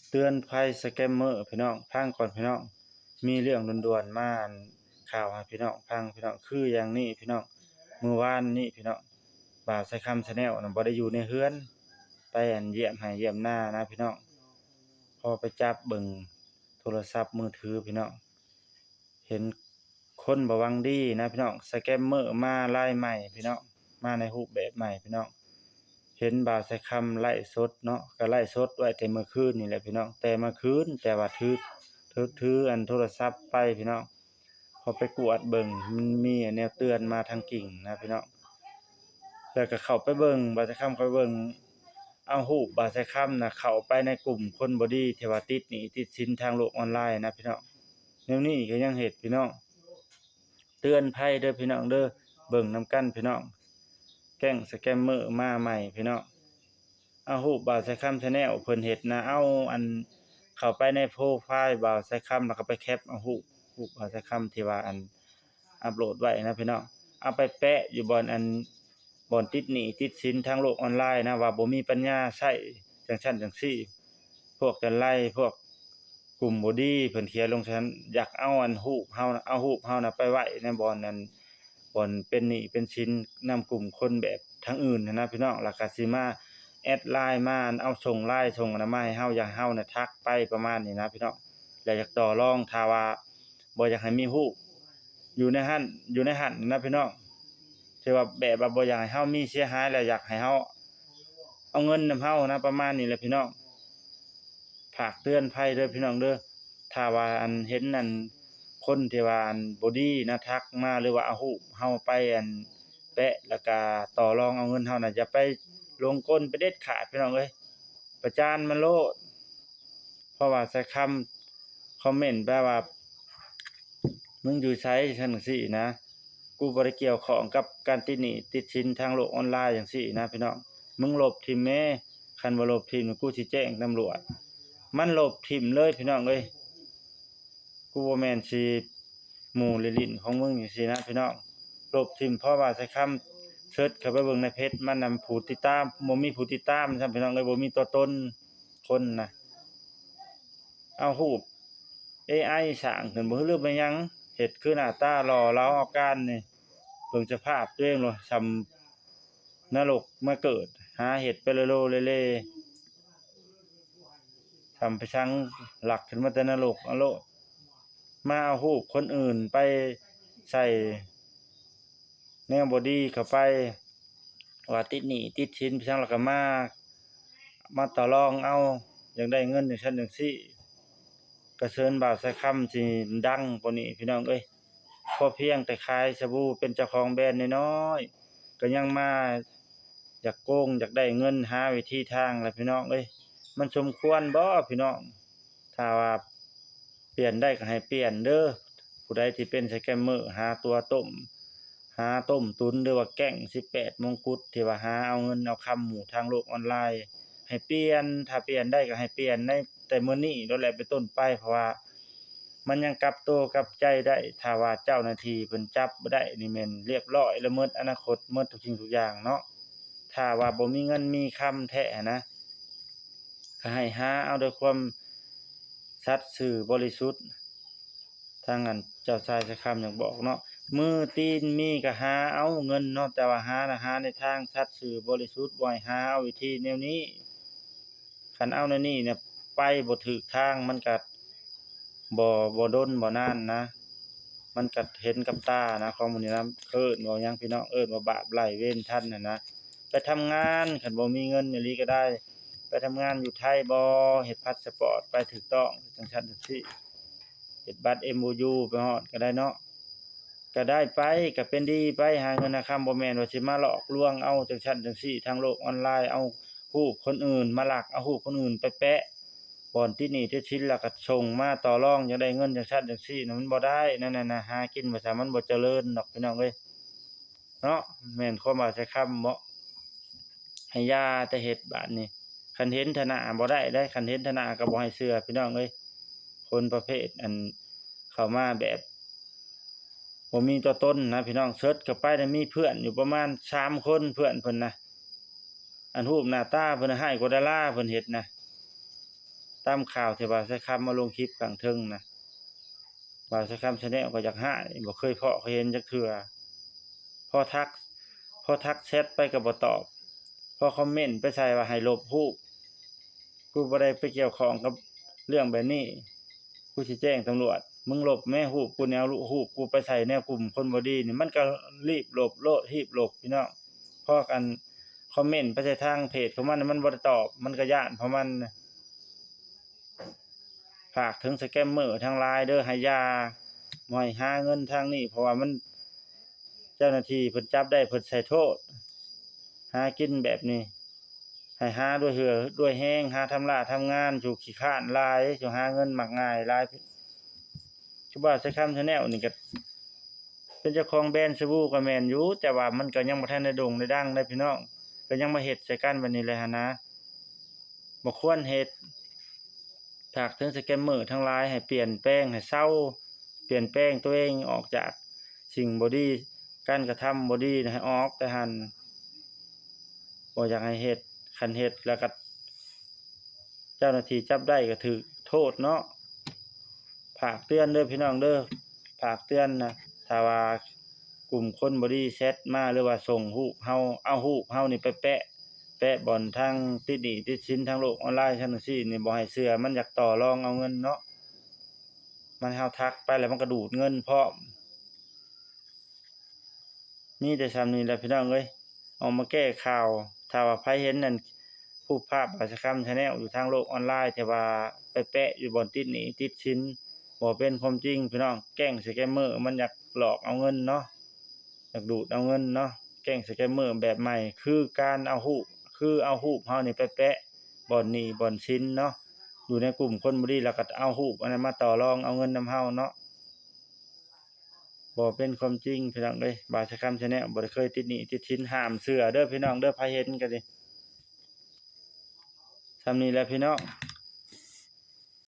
ເຕືອນໄພສະແກມເມີພີ່ນ້ອງ ຟັງກ່ອນພີ່ນ້ອງ. ມີເລື່ອງດ່ວນໆມາ ອັນ ຂ່າວໃຫ້ພີ່ນ້ອງຟັງພີ່ນ້ອງ. ຄືຢ່າງນີ້ພີ່ນ້ອງ, ມື້ວານນີ້ພີ່ນ້ອງ ບ່າວໄຊຄຳ Channel ນະ ບໍ່ໄດ້ຢູ່ໃນເຮືອນ ໄປ ອັນ ຢ້ຽມໄຮ່ຢ້ຽມນານະພີ່ນ້ອງ. ພໍໄປຈັບເບິ່ງໂທລະສັບມືຖືພີ່ນ້ອງ ເຫັນຄົນບໍ່ຫວັງດີນະພີ່ນ້ອງ, ສະແກມເມີມາລາຍໃໝ່ພີ່ນ້ອງ, ມາໃນຮູບແບບໃໝ່ພີ່ນ້ອງ. ເຫັນບ່າວໄຊຄຳໄລຟ໌ສົດເນາະ, ກໍໄລຟ໌ສົດໄວ້ແຕ່ເມື່ອຄືນນີ້ແຫຼະພີ່ນ້ອງ, ແຕ່ເມື່ອຄືນ ແຕ່ວ່າຖື ຖື ຖືອັນໂທລະສັບໄປພີ່ນ້ອງ. ພໍໄປກວດເບິ່ງ ມັນມີແນວເຕືອນມາທາງກິ່ງນະພີ່ນ້ອງ. ແລ້ວກໍເຂົ້າໄປເບິ່ງ, ບ່າວໄຊຄຳເຂົ້າໄປເບິ່ງ ເອົາຮູບບ່າວໄຊຄຳນະ ເຂົ້າໄປໃນກຸ່ມຄົນບໍ່ດີ ທີ່ວ່າຕິດໜີ້ຕິດສິນທາງໂລກອອນລາຍນະພີ່ນ້ອງ. ແນວນີ້ກໍຍັງເຮັດພີ່ນ້ອງ. ເຕືອນໄພເດີພີ່ນ້ອງເດີ, ເບິ່ງນຳກັນພີ່ນ້ອງ. ແກ້ງສະແກມເມີມາໃໝ່ພີ່ນ້ອງ. ເອົາຮູບບ່າວໄຊຄຳ Channel ເພິ່ນເຮັດນະ, ເອົາ ອັນ ເຂົ້າໄປໃນໂປຣໄຟລ໌ບ່າວໄຊຄຳ ແລ້ວກໍໄປແຄັບເອົາຮູບ, ຮູບບ່າວໄຊຄຳທີ່ວ່າ ອັນ ອັບໂຫຼດໄວ້ນະພີ່ນ້ອງ. ເອົາໄປແປະຢູ່ບ່ອນ ອັນ ບ່ອນຕິດໜີ້ຕິດສິນທາງໂລກອອນລາຍນະ ວ່າບໍ່ມີປັນຍາໃຊ້ ຈັ່ງຊັ້ນຈັ່ງຊີ້. ພວກຈັນໄລ ພວກກຸ່ມບໍ່ດີ ເພິ່ນຂຽນລົງຊັ້ນ ຢາກເອົາ ອັນ ຮູບເຮົານະ, ເອົາຮູບເຮົານະໄປໄວ້ໃນບ່ອນ ອັນ ບ່ອນເປັນໜີ້ເປັນສິນນຳກຸ່ມຄົນແບບທາງອື່ນຫັ້ນນະພີ່ນ້ອງ. ແລ້ວກໍຊິມາແອັດໄລນ໌ມາ ເອົາສົ່ງໄລນ໌ ສົ່ງອັນນັ້ນມາໃຫ້ເຮົາ, ຢາກໃຫ້ເຮົານະທັກໄປປະມານນີ້ນະພີ່ນ້ອງ. ແລ້ວຢາກຕໍ່ລອງ ຖ້າວ່າບໍ່ຢາກໃຫ້ມີຮູບຢູ່ໃນຫັ້ນ ຢູ່ໃນຫັ້ນນະພີ່ນ້ອງ, ທີ່ວ່າແບບວ່າບໍ່ຢາກໃຫ້ເຮົາມີເສຍຫາຍ ແລ້ວຢາກໃຫ້ເຮົາເອົາເງິນນຳເຮົານະ ປະມານນີ້ແຫຼະພີ່ນ້ອງ. ຝາກເຕືອນໄພເດີພີ່ນ້ອງເດີ, ຖ້າວ່າ ອັນ ເຫັນ ອັນ ຄົນທີ່ວ່າ ອັນ ບໍ່ດີນະ ທັກມາ ຫຼືວ່າເອົາຮູບເຮົາໄປ ອັນ ແປະ ແລ້ວກະຕໍ່ລອງເອົາເງິນເຮົານະ ຢ່າໄປຫຼົງກົນໄປເດັດຂາດພີ່ນ້ອງເອີຍ, ປະຈານມັນໂລດ. ເພາະວ່າໄຊຄຳຄອມເມັນໄປວ່າ ມຶງຢູ່ໃສ ຊັ້ນຈັ່ງຊີ້ນະ, ກູບໍ່ໄດ້ກ່ຽວຂ້ອງກັບການຕິດໜີ້ຕິດສິນທາງໂລກອອນລາຍຈັ່ງຊີ້ນະພີ່ນ້ອງ. ມຶງລົບຖິ້ມແມ້, ຄັນບໍ່ລົບຖິ້ມ ກູຊິແຈ້ງຕຳຫຼວດ. ມັນລົບຖິ້ມເລີຍພີ່ນ້ອງເອີຍ. ກູບໍ່ແມ່ນຊິໝູ່ຫຼິ້ນໆຂອງມຶງຈັ່ງຊີ້ນະພີ່ນ້ອງ, ລົບຖິ້ມ. ເພາະວ່າໄຊຄຳເສີດເຂົ້າໄປເບິ່ງໃນເພຈມັນນະ ຜູ້ຕິດຕາມ ບໍ່ມີຜູ້ຕິດຕາມຊ້ຳພີ່ນ້ອງເອີຍ, ບໍ່ມີຕົວຕົນຄົນນະ. ເອົາຮູບ ເອໄອສ້າງຂຶ້ນບໍ່ຮູ້ຫຼືແມ່ນຫຍັງ, ເຮັດຄືໜ້າຕາຫຼໍ່ເຫຼົາເອົາການນີ້. ເບິ່ງສະພາບຕົວເອງໂລດ, ສ່ຳນະລົກມາເກີດ, ຫາເຮັດໄປໂລເລເລ, ສ່ຳໄປສັງຫຼັກຂຶ້ນມາແຕ່ນະລົກເອົາໂລດ. ມາເອົາຮູບຄົນອື່ນໄປໃສ່ ແນວບໍ່ດີເຂົ້າໄປ, ວ່າຕິດໜີ້ຕິດສິນໄປສັງ ແລ້ວກໍມາ ມາຕໍ່ລອງເອົາ, ຢາກໄດ້ເງິນຈັ່ງຊັ້ນຈັ່ງຊີ້. ກະເຊີນບ່າວໄຊຄຳຊິດັງກວ່ານີ້ພີ່ນ້ອງເອີຍ. ພໍພຽງແຕ່ຂາຍສະບູ ເປັນເຈົ້າຂອງແບຣນນ້ອຍໆ ກໍຍັງມາຢາກໂກງ ຢາກໄດ້ເງິນ ຫາວິທີທາງແຫຼະພີ່ນ້ອງເອີຍ. ມັນສົມຄວນບໍ່ພີ່ນ້ອງ? ຖ້າວ່າ ປ່ຽນໄດ້ກໍໃຫ້ປ່ຽນເດີ. ຜູ້ໃດທີ່ເປັນສະແກມເມີ ຫາຕົວຕົ້ມ ຫາຕົ້ມຕຸນ ຫຼືວ່າແກ້ງສິບແປດມົງກຸດ ທີ່ວ່າຫາເອົາເງິນເອົາຄຳໝູ່ທາງໂລກອອນລາຍ ໃຫ້ປ່ຽນ. ຖ້າປ່ຽນໄດ້ກໍໃຫ້ປ່ຽນໃນແຕ່ມື້ນີ້ໂລດແຫຼະເປັນຕົ້ນໄປ, ເພາະວ່າມັນຍັງກັບໂຕກັບໃຈໄດ້. ຖ້າວ່າເຈົ້າໜ້າທີ່ເພິ່ນຈັບບໍ່ໄດ້ນີ້ ແມ່ນລຽບຮ້ອຍລະ ໝົດອະນາຄົດ ໝົດທຸກສິ່ງທຸກຢ່າງເນາະ. ຖ້າວ່າບໍ່ມີເງິນມີຄຳແທ້ນະ ກໍໃຫ້ຫາເອົາດ້ວຍຄວາມສັດຊື່ບໍລິສຸດ. ທາງອັນເຈົ້າຊາຍສະຄຳຢາກບອກເນາະ, ມືຕີນມີກໍຫາເອົາເງິນເນາະ, ແຕ່ວ່າຫານະ ຫາໃນທາງສັດຊື່ບໍລິສຸດ, ບໍ່ໃຫ້ຫາເອົາວິທີແນວນີ້. ຄັນເອົາແນວນີ້ນະ ໄປບໍ່ຖືກທາງ, ມັນກະບໍ່ ບໍ່ດົນບໍ່ນານນະ, ມັນກະເຫັນກັບຕານະ. ຂອງໝູ່ນີ້ນະ ເອີ້ນວ່າຫຍັງພີ່ນ້ອງ, ເອີ້ນວ່າບາບໄລ່ເວນທັນຫັ້ນນະ. ໄປທຳງານ ຄັນບໍ່ມີເງິນອີ່ຫຼີກໍໄດ້, ໄປທຳງານຢູ່ໄທບໍ ເຮັດພາສະປອດໄປຖືກຕ້ອງ ຈັ່ງຊັ້ນຈັ່ງຊີ້, ເຮັດບັດເອັມໂອຢູໄປຮອດກໍໄດ້ເນາະ, ກໍໄດ້ໄປ ກໍເປັນດີໄປ, ຫາເງິນຫາຄຳ. ບໍ່ແມ່ນວ່າຊິມາຫຼອກລວງເອົາ ຈັ່ງຊັ້ນຈັ່ງຊີ້ ທາງໂລກອອນລາຍ, ເອົາຮູບຄົນອື່ນມາລັກ ເອົາຮູບຄົນອື່ນໄປແປະບ່ອນຕິດໜີ້ຕິດສິນ ແລ້ວກໍສົ່ງມາຕໍ່ລອງ ຢາກໄດ້ເງິນຈັ່ງຊັ້ນຈັ່ງຊີ້ນະ, ມັນບໍ່ໄດ້. ນັ້ນນະ ຫາກິນວ່າຊັ້ນ ມັນບໍ່ຈະເລີນດອກ ພີ່ນ້ອງເອີຍ. ເນາະ, ແມ່ນຄວາມວ່າໃຊ້ຄຳເນາະ. ໃຫ້ຢ່າແຕ່ເຮັດບາດນີ້. ຄັນເຫັນທະໜ້າບໍ່ໄດ້ເດ້, ຄັນເຫັນທະໜ້າກໍບໍ່ໃຫ້ເຊື່ອ ພີ່ນ້ອງເອີຍ. ຄົນປະເພດອັນເຂົ້າມາແບບບໍ່ມີຕົວຕົນນະ ພີ່ນ້ອງ. ເສີດເຂົ້າໄປນະ ມີເພື່ອນຢູ່ປະມານສາມຄົນ, ເພື່ອນເພິ່ນນະ ອັນຮູບໜ້າຕາເພິ່ນນະ ຮ້າຍກວ່າດາລາເພິ່ນເຮັດນະ. ຕາມຂ່າວທີ່ບ່າວໄຊຄຳມາລົງຄລິບຂ້າງເທິງນະ. ບ່າວໄຊຄຳ Channel ກໍຢາກຮ້າຍ ບໍ່ເຄີຍພໍ້ເຄີຍເຫັນຈັກເທື່ອ. ພໍທັກ ພໍທັກແຊັດໄປກໍບໍ່ຕອບ, ພໍຄອມເມັນໄປໃສ່ວ່າໃຫ້ລົບຮູບ. ກູບໍ່ໄດ້ໄປກ່ຽວຂ້ອງກັບເລື່ອງແບບນີ້, ກູຊິແຈ້ງຕຳຫຼວດ. ມຶງລົບແມ້ຮູບກູແນວ ຮູບກູໄປໃສ່ແນວກຸ່ມຄົນບໍ່ດີນີ້, ມັນກໍຮີບລົບໂລດ, ຮີບລົບ ພີ່ນ້ອງ. ພໍອັນຄອມເມັນໄປໃສ່ທາງເພຈຂອງມັນ, ມັນບໍ່ໄດ້ຕອບ, ມັນກໍຢ້ານ ເພາະມັນ ຝາກເຖິງສະແກມເມີທັງຫຼາຍເດີ, ໃຫ້ຢ່າ ບໍ່ໃຫ້ຫາເງິນທາງນີ້, ເພາະວ່າມັນ ເຈົ້າໜ້າທີ່ເພິ່ນຈັບໄດ້ ເພິ່ນໃສ່ໂທດ. ຫາກິນແບບນີ້ ໃຫ້ຫາດ້ວຍເຫື່ອດ້ວຍແຮງ, ຫາທຳຫຼ້າທຳງານ, ສູຂີ້ຄ້ານຫຼາຍ, ສູຫາເງິນມັກງ່າຍຫຼາຍ. ຄືບ່າວໄຊຄຳ Channel ນີ້ກໍເປັນເຈົ້າຂອງແບຣນສະບູກໍແມ່ນຢູ່, ແຕ່ວ່າມັນກໍຍັງບໍ່ທັນໄດ້ໂດ່ງໄດ້ດັງເດ້ ພີ່ນ້ອງ, ກໍຍັງມາເຮັດໃສ່ກັນແບບນີ້ແຫຼະຫັ້ນນະ. ບໍ່ຄວນເຮັດ. ຝາກເຖິງສະແກມເມີທັງຫຼາຍ ໃຫ້ປ່ຽນແປງ, ໃຫ້ເຊົາ, ປ່ຽນແປງຕົວເອງອອກຈາກສິ່ງບໍ່ດີ, ການກະທຳບໍ່ດີນະ ໃຫ້ອອກແຕ່ຫັ້ນ. ບໍ່ຢາກໃຫ້ເຮັດ, ຄັນເຮັດແລ້ວກໍເຈົ້າໜ້າທີ່ຈັບໄດ້ກໍຖືກໂທດເນາະ. ຝາກເຕືອນເດີ ພີ່ນ້ອງເດີ, ຝາກເຕືອນນະ. ຖ້າວ່າກຸ່ມຄົນບໍ່ດີແຊັດມາ ຫຼືວ່າສົ່ງຮູບເຮົາ, ເອົາຮູບເຮົານີ້ໄປແປະ ແປະບ່ອນທາງຕິດໜີ້ຕິດສິນທາງໂລກອອນລາຍຊັ້ນຈັ່ງຊີ້ນີ້ ບໍ່ໃຫ້ເຊື່ອ, ມັນຢາກຕໍ່ລອງເອົາເງິນເນາະ. ມັນ ເຮົາທັກໄປແລ້ວມັນກໍດູດເງິນພ້ອມ. ມີແຕ່ຊ່ຳນີ້ແຫຼະ ພີ່ນ້ອງເອີຍ, ອອກມາແກ້ຂ່າວ. ຖ້າວ່າໃຜເຫັນນັ້ນ ຮູບພາບບ່າວໄຊຄຳ Channel ຢູ່ທາງໂລກອອນລາຍ ທີ່ວ່າໄປແປະຢູ່ບ່ອນຕິດໜີ້ຕິດສິນ ບໍ່ເປັນຄວາມຈິງ ພີ່ນ້ອງ. ແກ້ງສະແກມເມີ ມັນຢາກຫຼອກເອົາເງິນເນາະ, ຢາກດູດເອົາເງິນເນາະ. ແກ້ງສະແກມເມີແບບໃໝ່ ຄືການເອົາຮູບ ຄືເອົາຮູບເຮົານີ້ໄປແປະບ່ອນໜີ້ບ່ອນສິນເນາະ, ຢູ່ໃນກຸ່ມຄົນບໍ່ດີ ແລ້ວກໍເອົາຮູບອັນນັ້ນມາຕໍ່ລອງເອົາເງິນນຳເຮົາເນາະ. ບໍ່ເປັນຄວາມຈິງ ພີ່ນ້ອງເອີຍ. ບ່າວໄຊຄຳ Channel ບໍ່ໄດ້ເຄີຍຕິດໜີ້ຕິດສິນ, ຫ້າມເຊື່ອເດີ ພີ່ນ້ອງເດີ, ໃຜເຫັນກໍດີ. ຊ່ຳນີ້ແຫຼະ ພີ່ນ້ອງ.